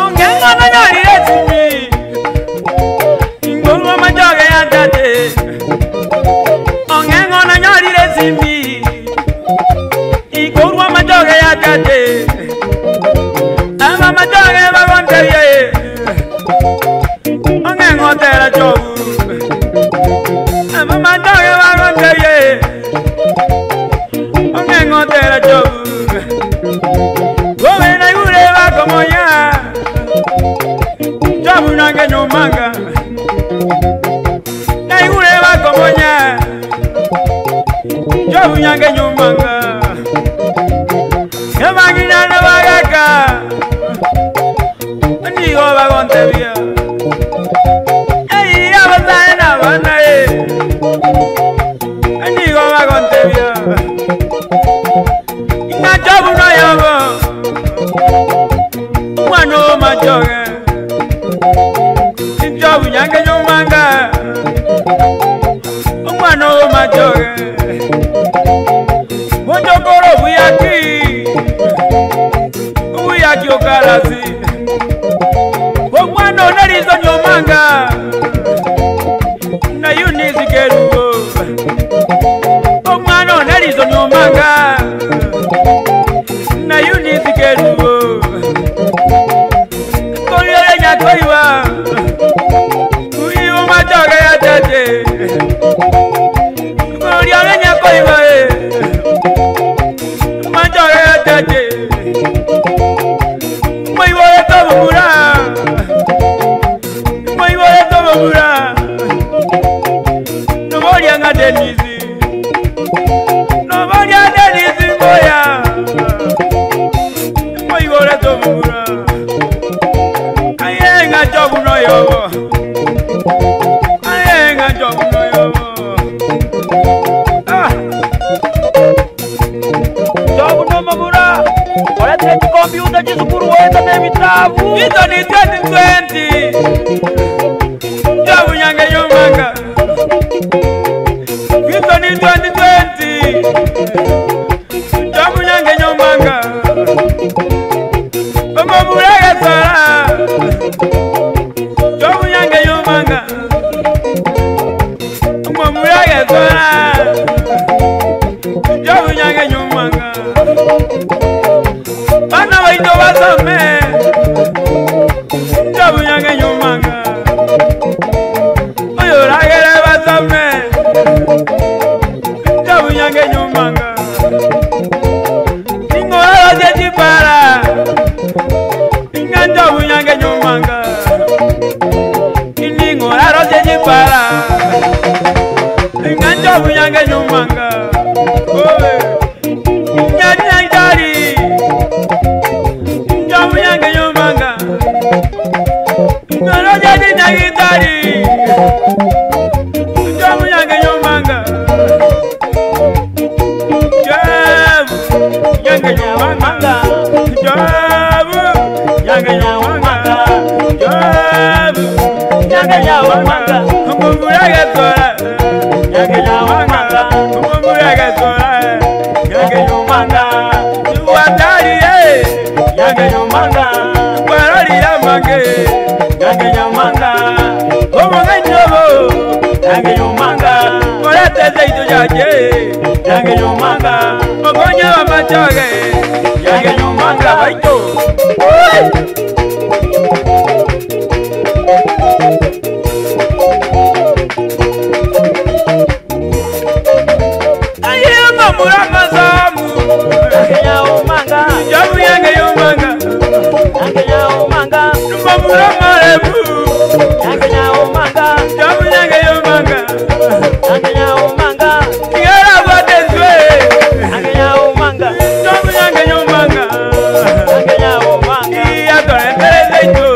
Ong'eng'o nonyorire esimi, ingorwa amachoge ya tate. Ong'eng'o nonyorire esimi, ikorwa amachoge ya tate. Aba amachoge bagontebie, Ong'eng'o tera chobu. Aba amachoge bagontebie, Ong'eng'o tera chobu. Gobe naigure bakomonya, chobu nange nyomanga. Naigure bakomonya, chobu nyange nyomanga. Ebangina na bagaka, nigo bagontebia. Ei, abasae na abana, eh, nigo bagontebia. Inga chobu noyobo, omwana omachoge. Chobu nyange nyomanga, omwana omachoge. Monjokoro buyaki, buyaki okalasi. Omwana onerizo nyomanga, na Eunice Kerubo. Omwana onerizo nyomanga, na Eunice Kerubo. Koriere nyakoiwa, uyu machoge ya tete. Koriere nyakoiwa, eh, machoge ya tete. Moiboye tomomura, moiboye tomomura. Noboria nga Denisi, noboria Denisi mboya. Moibore tomomura. Aye nga chobu no yobo, aye nga chobu no yobo. Ah! Chobu nomomura, oretire chikompyuta chisukuru weta nebitabu. Hizo ni 2020. Chobu nyange nyomanga. Hizo ni 2020. Chobu nyange nyomanga. Omomuraga sara. Chobu nyange nyomanga. Omomuraga sara. Chobu nyange nyomanga. Bana baito basome. Chobu nyange nyomanga. Oyoragere basome. Chobu nyange nyomanga. Ingororo chechipara. Inga chobu nyange nyomanga. Iningoraro chechipara. Inga chobu nyange nyomanga. Oe. Inga nyangari. Chobu nyange nyomanga. Ingororo chechinyagitari. Chobu nyange nyomanga. Chobu nyange nyomanga. Chobu nyange nyomanga. Chobu Nyange nyomanga. Omomuraga sora. Nyange nyomanga. Omomuraga sora. Nyange nyomanga. Watari ye. Nyange nyomanga. Warari amange. Nyange nyomanga. Omongenyobo. Nyange nyomanga. Orete seito yaje. Nyange nyomanga. Omonya wamachoge. Nyange nyomanga. Baito. Aye mamura mazamu. Nyange nyomanga. Jabu yange yomanga. Nyange nyomanga. Mamura marebu. Nyange nyomanga. Jabu yange yomanga. Nyange nyomanga. Yara batezwe. Nyange nyomanga. Jabu yange yomanga. Nyange nyomanga. Iya tore tere seito.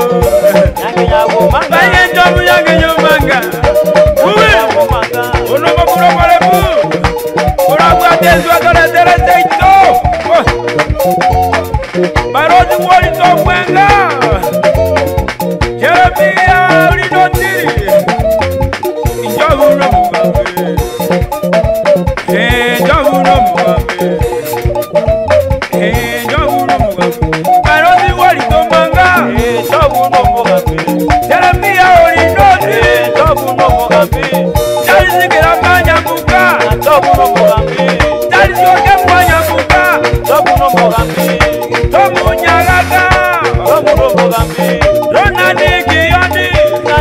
Nyange nyomanga. Baye jabu yange yomanga. Uwe. Nyomanga. Ono mamura marebu. Ora batezwe tore tere seito. Barozi wali tongwenga. Jeremy.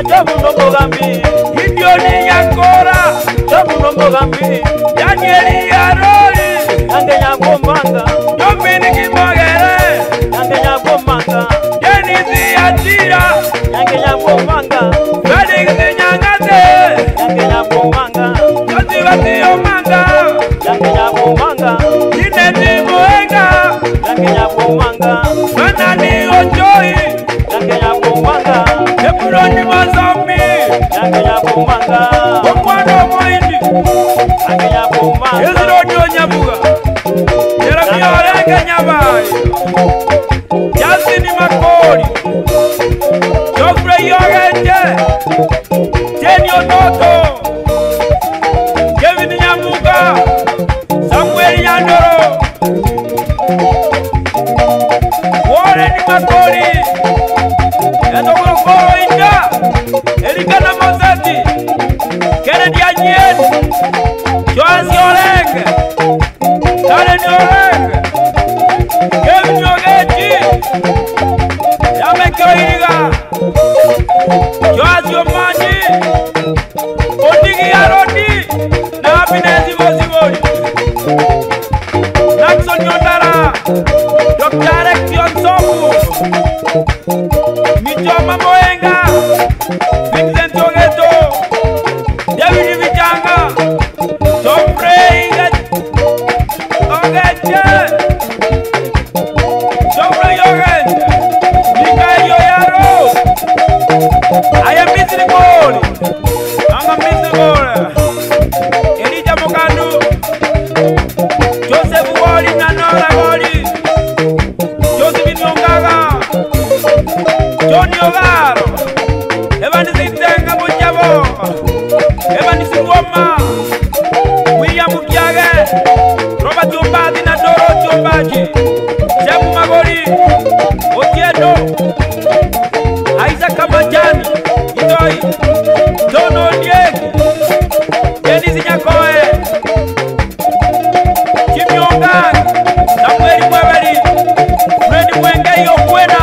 Jobu n'omugambi. Gideoni Nyakora, Jobu n'omugambi. Danieli Arori, Yange Nyagomanga. Dominic Mogere, Yange Nyagomanga. Dennis Atira, Yange Nyagomanga. Felix Nyangate, Yange Nyagomanga. Josephat Omanga, Yange Nyagomanga. Jineti Moenga, Yange Nyagomanga. Manani Ochoi, Yange Nyagomanga. Ebroni Mazambi, Yange Nyagomanga. Omwana Omoindi, Yange Nyagomanga. Ezironi Onyabuga, Jeremia Orenge Nyabai, Justin Makori, Geoffrey Ogenje, Jenny Ototo, Kevin Nyamuga, Samuel Nyandoro, Warren Makori, Etokoro Inda, Elikana Moseti, Kennedy Anyien, Joasi Orenge, Karen Orenge, Kevin Ogechi, Yameko Iriga, Joasi Omani, Odigi Arodi, na Happiness Ibosibori, Jackson Yondara, Dr. Alex Yonsoku, Michoma Moenga, Vincent Ogeto, David Vichanga, Geoffrey Ogeche, Geoffrey Ogeche, Mikael Yoyaro, I am missing goal. I'm a missing goal. Elijah Mokandu, Joseph Wali Nanora Wali, Joseph Nyongaga, Johnny Ogaro, Evan Zitenga Mujabo, Evan Siwoma, William Kiage, Robert Ombadi na Doro Ombaji, Semu Magori, Otieno, Isaac Majani, Itoi, John Ondieki, Dennis Nyakoe, Jimmy Ongang, Samuel Mweberi, Fred Mwengei Okwena,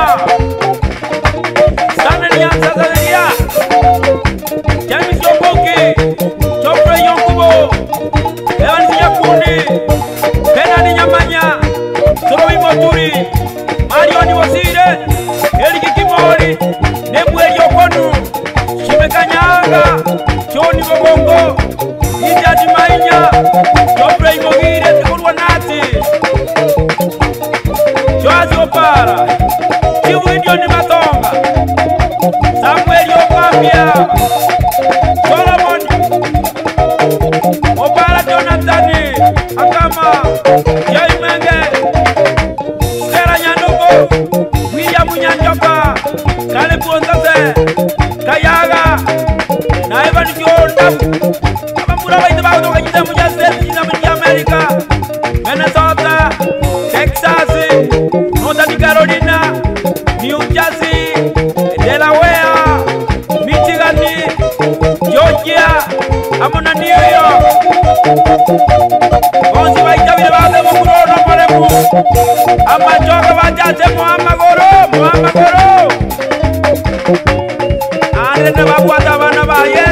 Stanley Nyanzazalia, James Yoboke, Geoffrey Yonkubo, Evans Nyakundi, Bernard Nyamanya, Sorowi Moturi, Marion Wasire, Eric Kimori, Nemuel Yokonu, Shimeka Nyanga, John Bogongo, Richard Mainya, Geoffrey Mogire Tikurwanati, Joasi Opara, Chivu Gideon Matonga, Samuel Yokwambia, Solomon Obara Jonathan Akama, Jai Menge, Stella Nyanduko, William Nyanjoka, Caleb Onzase, Kayaga, na Evan Jonda, Abamura baita bakutoka chisamu cha States, chisamu cha America, Minnesota, Texas, North Carolina, New Jersey, Delaware, Michigan, Georgia, amo na New York. Bonsi baitabire baze mukurono molemu. Amachoka bachache muamagoro, muamagoro. Ande ne babwata abana baye.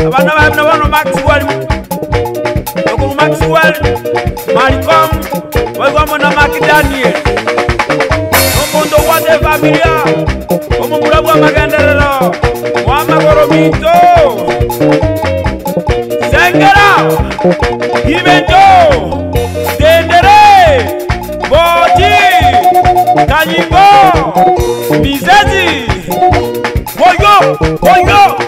Abana baye nabono Maxwell. Okuru Maxwell, Malcolm, boigwamo na Mark Daniel. Omundu gwate familia, omomura bwa magenderero, mwamagoro mito. Sengera, Ibendo, Tendere, Boti, Kanyimbo, Mizezi, Boyo, Boyo.